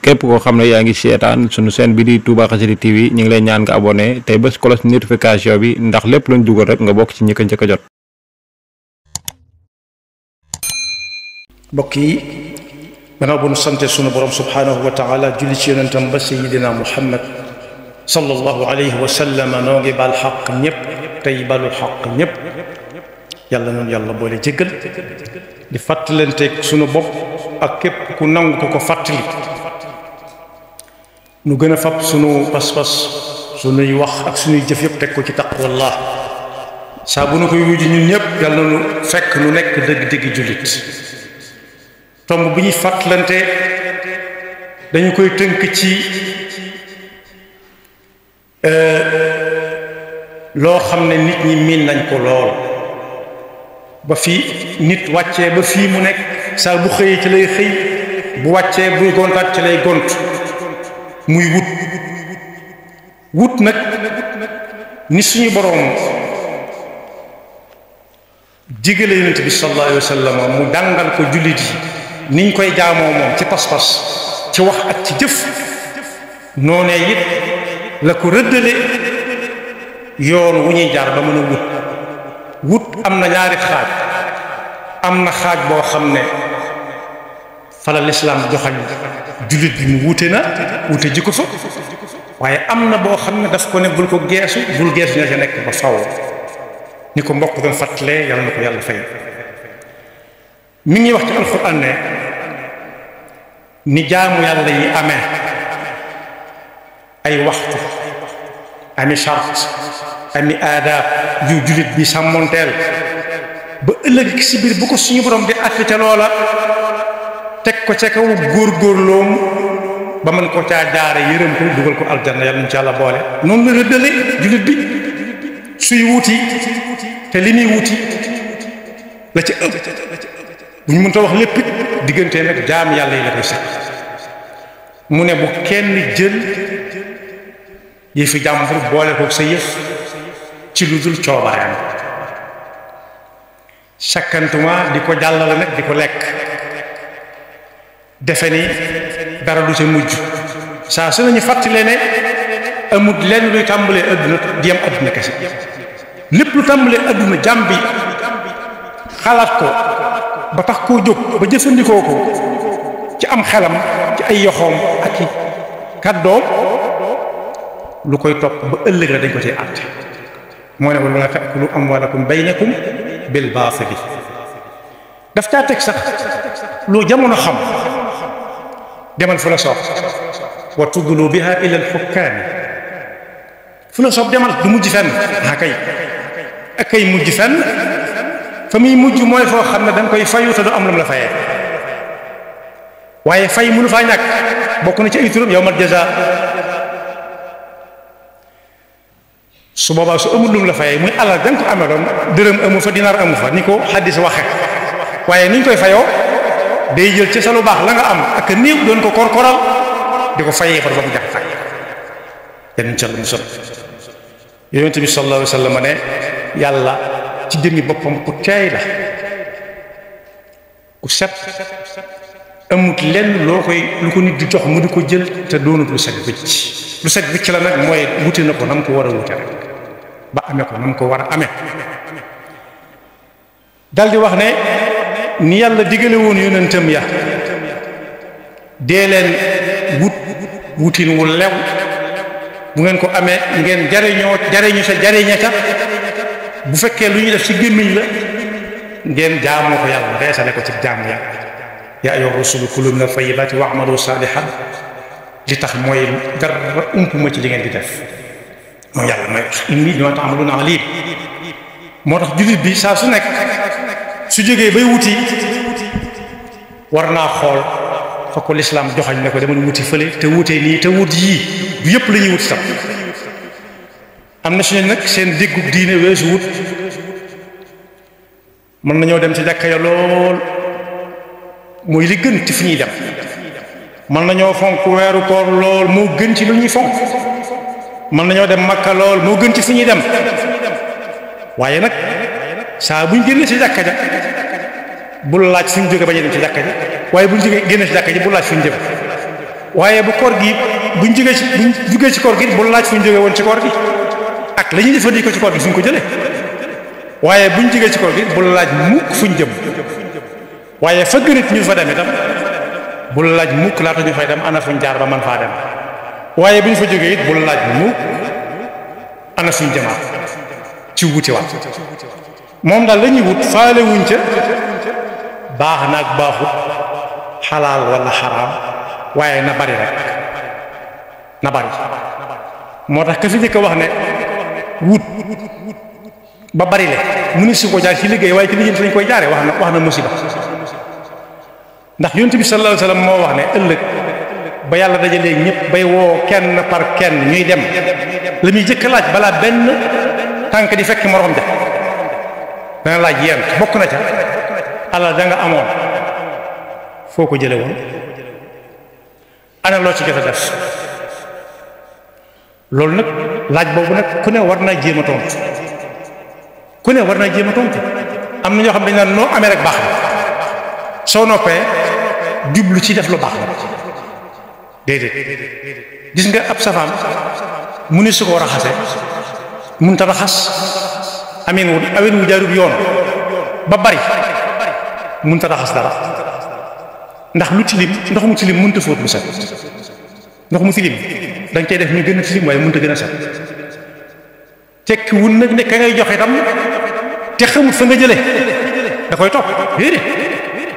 képp koo xam ne yaa ngi seetaan sunu chaîne bi di Touba Xassida TV ñu ngi lay ñaan nga abonné tey bés cloche notification bi ndax lépp luñ dugal rek nga bokk ci ñi ko njëkk a jot. mbokk yi gannaaw bu nu sante sunu borom subhanahu wa taala julli ci yonentam ba sayidina muhammad sallallahu alayhi wa sallam noo ngi baal xaq ñëpp tey balul xaq ñëpp yàlla noonu yàlla boole jéggal di fàttalanteeg sunu bopp ak képp ku nangu ko fàttali nu gën a fab sunu pas-pas sunuy wax ak sunuy jëf yëpp teg ko ci taqwallah saa bu nu koy wuju ñun ñëpp yàlla nu fekk nu nekk dëgg-dëgg jullit tomb bi ñuy fàttalante dañu koy tënk ci loo xam ne nit ñi miin nañ ko lool ba fii nit wàccee ba fii mu nekk saa bu xëyee ci lay xëy bu wàccee buy gontaat ci lay gont muy wut nag ni suñu boroom jigale yonent bi sallallahu alayhi wa sallam mu dàngal ko jullit yi niñ koy jaamoo moom ci pas-pas ci wax ak ci jëf noonee it la ko rëddale yoon wu ñuy jaar ba mën a wut am na ñaari xaaj am na xaaj boo xam ne fala lislaam joxañ jullit bi mu wute ji ko fa waaye am na boo xam ne daf ko ne bul ko geesu ña ca nekk ba faw ni ko mbokk doon fàttalee yàlla na ko yàlla fay mi ngi wax ci alxuraan ne ni jaamu yàlla yi amee ay waxtu ami charte ami aadaab yu jullit bi sàmmonteel ba ëllëg si biir bu ko suñu borom di àtte ca loola teg ko ca kaw góorgóorloom ba mën ko caa jaare yërëm ko dugal ko aljanna yàlla ñu ci yàlla boole noonu la rëddale jullit bi suy wuti te li muy wuti la ca ëpp bu ñu mënta wax lépp diggante nag jaam yàlla yi la koy sax mu ne bu kenn jël yëfi jàmbur boole ko sa yëf ci lu dul coobareem sakkantuma di ko jàllale nag di ko lekk defe ni dara du ca mujj saa su nañu fàttalee ne amut lenn luy tàmbalee adduna di am adduna kese lépp lu tàmbalee adduna jàmm bi xalaat ko ba tax koo jóg ba jëfandikoo ko ci am xelam ci ay yoxoom ak i kàddoom lu koy topp ba ëllëg la dañ ko ci àtte moo ne wala ta'kulu amwaalakum baynakum bil baatili daf caa teg sax lu jamono xam demal fu la soob wa tudlu biha ila al hukkaami fu la soob demal du mujj fenn ak kay mujj fenn fa muy mujj mooy foo xam ne da nga koy fayu te du am lu mu la fayee waaye fay mënu faa ñàkk bokk na ci ay turam yawmal jazaa su boobaa su amul lu mu la fayee muy alal da nga ko amee doon dërëm amu fa dinaar amu fa ni ko xaddis waxe waaye ni ñu koy fayoo day jël ci sa lu baax la nga am ak néew doon ko korkoral di ko fayee fa ba mu jax tàkk yan ca lu mu sol yonent bi sallallahu alayhi wa sallam ne yàlla ci jëmmi boppam ku teey la ku set amut lenn lu ko nit di jox mu di ko jël te doonut lu set wicc la nag mooy wuti na ko na mu ko war a wute rek ba amee ko na mu ko war a amee dal di wax ne ni yàlla digale woon yonentam ya dee leen wutin wu lew bu ngeen ko amee ngeen jariñu sa jariña ca bu fekkee lu ñuy def ci gémmiñ la ngeen jaamoo ko yàlla reesale ko ci jaamu yàlla yaa ayyuha rusulu kulu mina tayyibaati wa'malu saalihan li tax mooy dara ump ma ci li ngeen di def mooy yàlla mooy wax inni bimaa ta'maluuna aliim moo tax jullit bi saa su nekk su jógee bay wuti war naa xool fa ko lislaam joxañ ne ko demal wuti fële te wutee nii te wut yii du yëpp la ñuy wuti tam am na suñu nag seen déggub diine weesu wut mën nañoo dem ci jàkka ya lool mooy li gën ci fi ñuy dem mën nañoo fonk weeru koor lool moo gën ci lu ñuy fonk mën nañoo dem makka lool moo gën ci fi ñuy dem waaye nag saa buñ génnee ci jàkka ja bul laaj fu ñu jóge ba ñu dem ci jàkka ja waaye buñ jógee génnee ci jàkka ja bul laaj fu ñu jëm waaye bu koor gi buñ jógee ci koor gi bu laaj fu ñu jógee woon ci koor gi ak la ñuy jëfandikoo ci koor gi fu ñu ko jëlee waaye buñ jógee ci koor gi bu laaj mukk fuñ jëm waaye fa gënit ñu fa dem itam bu laaj mukk laata ñu fay dem ana fuñ jaar ba man faa dem waaye bu ñu fa jógee it bu laaj mukk ana fuñ jëmaat ci wuti waat moom daal la ñuy wut faale wuñ ca baax naag baaxut xalaal wala xaraam waaye na bari rek na bari moo tax ka fi njëkk wax ne wut ba bari le mu ni si ko jaar ci liggéey waaye ci liggéey lañ koy jaare wax na musiba ndax yonent bi sallallahu alayhi wasallam moo wax ne ëllëg ba yàlla dajalee ñëpp bay woo kenn par kenn ñuy dem la muy jëkk laaj balaa benn tànk di fekk moroom ja dana laaj yéen bokk na ca alal da nga amoon foo ko jële woon ana loo ci jot a def loolu nag laaj boobu nag ku ne war naa jéem a tontu ku ne war naa jéem a tontu am na ñoo xam dañ naan noo amee rek baax na soo noppee jublu ci def lu baax la déedéet gis nga ab safaan mu ne su ko raxase mun ta raxas amin wu jaarub yoon ba bari mun ta raxas dara ndax lu tilim ndox mu tilim mun ta fóot lu set ndox mu tilim dañ koy def ñu gën a tilim waaye mun ta gën a set tekki wun nag ne ka ngay joxe tam te xamut fa nga jële da koy topp déedéet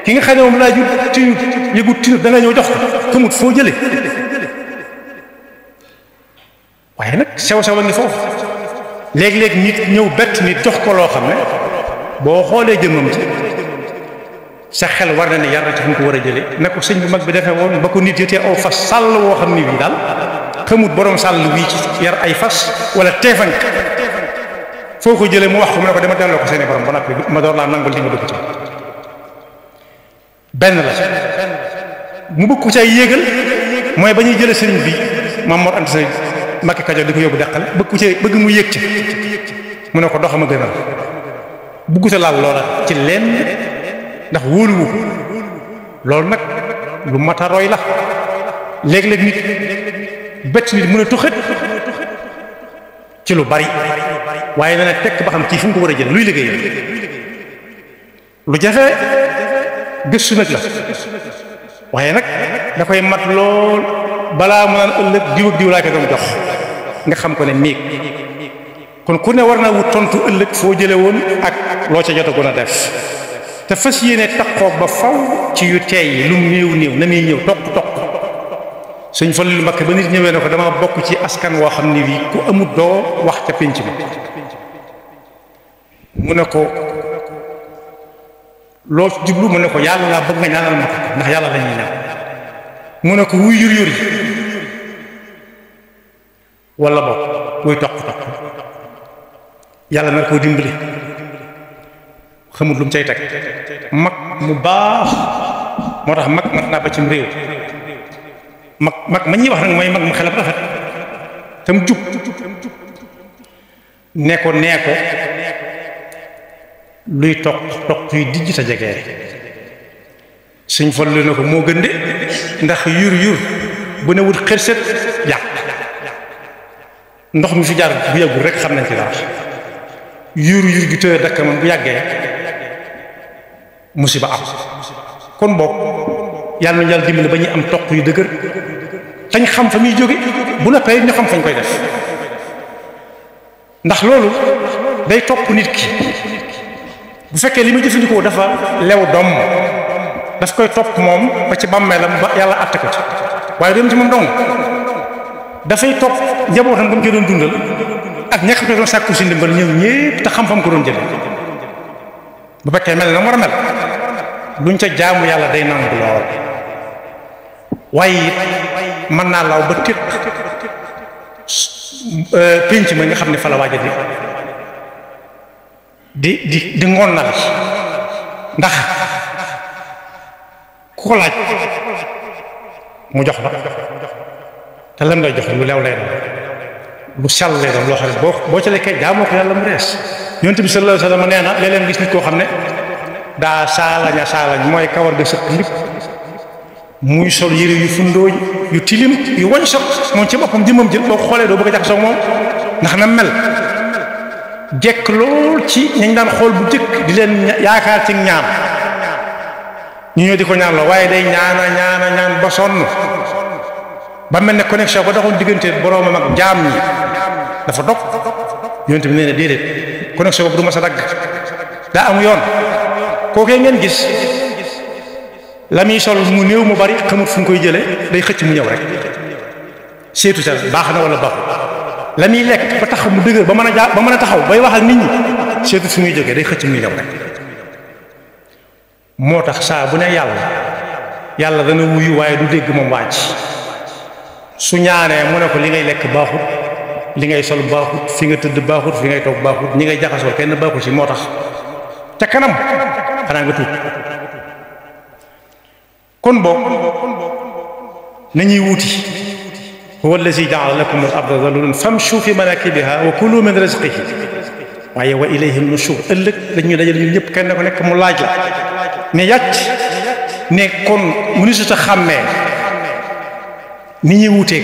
ki nga xam ne moom laa ju tiñu yëgut tiñu da nga ñëw jox ko xamut foo jële waaye nag sew-sew a ngi foofu léeg-léeg nit ñëw bett nit jox ko loo xam ne boo xoolee jëmmam ci sa xel war na ne yar na ci fu mu ko war a jële na ko sëñ bu mag bi defee woon ba ko nit yëtee aw fas sàll woo xam ne bii daal xamut borom sàll wii ci yar ay fas wala teefank foo ko jëlee mu wax ko mu ne ko dama delloo ko seeni borom ba noppi ma door laa nangul li nga dugg ci benn la mu bëgg ko ci ay yéegal mooy ba ñuy jële sëriñ bi Maam Mor Anta Sali Mbakke Kajoor di ko yóbbu deqal bëgg mu yéeg ci mu ne ko doxama gënal bugguta laal loola ci lenn ndax wóoluwu loolu nag lu mat a roy la léeg-léeg nit bett nit mën a tuxat ci lu bari waaye dana tekk ba xam kii fu mu ko war a jël luy liggéeyam lu jafe gëstu nag la waaye nag da koy mat lool balaa mu naan ëllëg diw ak diw laa ko doon jox nga xam ko ne miig kon ku ne war naa wut tontu ëllëg foo jële woon ak loo ca jotagoon a def te fas yéene taqoog ba faw ci yu teey yi lu néew néew na muy ñëw toq Sëñ Fallu Mbakke ba nit ñëwee ne ko dama bokk ci askan woo xam ne bii ku amut doo wax ca pénc mi mu ne ko loo ci jublu mu ne ko yàlla laa bëgg nga ñaanal ma ko ndax yàlla la ñuy ñaan mu ne ko wuy yur yur yi wala bokk wuy toq yàlla nar koo dimbali xamut lu mu cay teg mag mu baax moo tax mag mat naa ba cim réew mag ma ñuy wax nag mooy mag mu xelam rafet te mu jub nee ko luy toq yuy dijj ta jegee Sëñ Fallu na ko moo gën de ndax yur bu ne wut xërset yàq ndox mi fi jaar bu yàggul rek xam nañ ci dara yur ju tëye dakk man bu yàggee musiba am kon boog yàlla na yàlla dimbali ba ñuy am toq yu dëgër tañ xam fa muy jóge bu noppee ñu xam fañ koy def ndax loolu day topp nit ki bu fekkee li muy jëfandikoo dafa lew doom daf koy topp moom ba ci bàmmeelam ba yàlla àtte ko ci waaye dem ci moom dong dafay topp njabootam ba mu ci doon dundal ak ñàkk ko doon sàkku si ndimbal ñëw ñépp te xam fa mu ko doon jële bu fekkee mel na mu war a mel luñ ca jaamu yàlla day nangu lool waaye it mën naa law ba tëq pénc ma nga xam ne fa la waaja di ngoon na li ndax ku ko laaj mu jox la te lam lay jox lu leew lay doon lu sell lay doon loo xam ne boo ca lekkee jaamoo ko yàlla mu rees Yonent bi sallallahu alayhi wa sallam nee na léeg-léeg gis nit koo xam ne daa saalañ mooy kawar ga sëkk ndip muy sol yére yu fundooñ yu tilim yu wañ soq moom ci boppam jëmmam jël boo xoolee doo bëgg a jaxasoo moom ndax na mel jekk lool ci ñañ daan xool bu jëkk di leen yaakaar ci ñaan ñu ñëw di ko ñaan la waaye day ñaan ba sonn ba mel ne connexion ba doxoon diggante boroomam ak jaam ñi dafa dog yonent bi nee na déedéet connexion boobu du ma sa dagg daa am yoon kookee ngeen gis la muy sol mu néew mu bari xamut fu mu koy jële day xëcc mu ñëw rek seetu sa baax na wala baaxul la muy lekk ba tax mu dëgër ba mën a taxaw bay wax ak nit ñi seetu fu muy jógee day xëcc mu ñëw rek moo tax saa bu ne yàlla dana wuyu waaye du dégg moom waaj su ñaanee mu ne ko li ngay lekk baaxut li ngay sol baaxut fi nga tëdd baaxut fi ngay toog baaxut ñi ngay jaxasoo kenn baaxut ci moo tax ca kanam xanaa nga tuut kon boog nañuy wuti huwa allazi ja'ala lakum al-arda zalulan famshu fi manakibiha wa kulu min rizqihi waaye wa ilayhi nushur ëllëg dañuy dajale ñun ñëpp kenn ko nekk mu laaj la ne yàcc ne kon mu ni su ta xàmmee ni ñuy wuteeg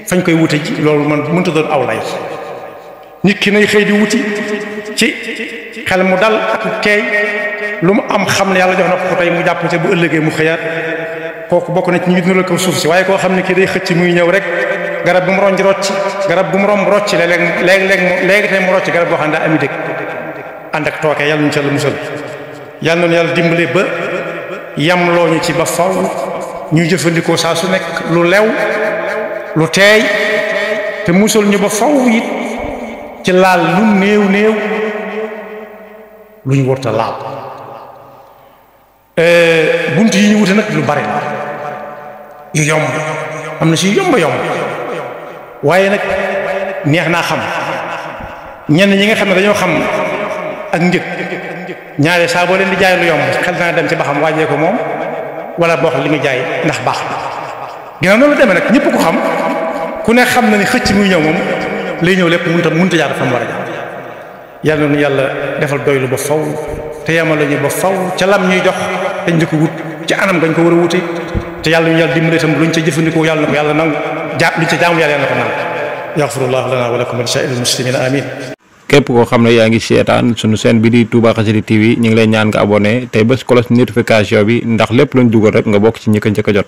fañ koy wute ji loolu man mënta doon aw lay nit ki nay xëy di wuti ci xel mu dal ak teey lu mu am xam ne yàlla jox na ko tey mu jàpp ca bu ëllëgee mu xëyaat kooku bokk na ci ñu dundal ko suuf si waaye koo xam ne kii day xëcc muy ñëw rek garab bu mu ronj rocc garab bu mu romb rocc léegi tey mu rocc garab boo xam ne daa ami dëkk ànd ak tooke yàlla ñu ca la musal yàlla noonu yàlla dimbale ba yam looñu ci ba faw ñu jëfandikoo saa su nekk lu lew lu teey te musal ñu ba faw it ci laal lu néew lu ñu warta laal bunt yi ñu wute nag lu bari la yu yomb am na si yu yomb waaye nag neex naa xam ñenn ñi nga xam ne dañoo xam ak njëg ñaare saa boo leen di jaay lu yomb xel naa dem ci ba xam waajee ko moom wala boo xam li muy jaay ndax baax na ginnaaw noonu la demee nag ñëpp ko xam ku ne xam na ni xëcc muy ñëw moom lay ñëw lépp mënut a jaar fa mu war a jaar yàlla na yàlla defal doylu ba faw te yamal la ñu ba faw ca lam ñuy jox dañ di ko wut ci anam dañ ko war a wute te yàlla ñu yàlla dimbale itam luñ ca jëfandikoo yàlla na ko yàlla nangu luñ ca jaamu yàlla na ko nangu yaxfirullahu lana wa lakum wa li saa'iril muslimina amin képp koo xam ne yaa ngi seetaan sunu chaîne bi di Touba Xassida TV ñu ngi lay ñaan nga abonné tey bés cloche notification bi ndax lépp luñ dugal rek nga bokk ci ñi ko njëkk a jot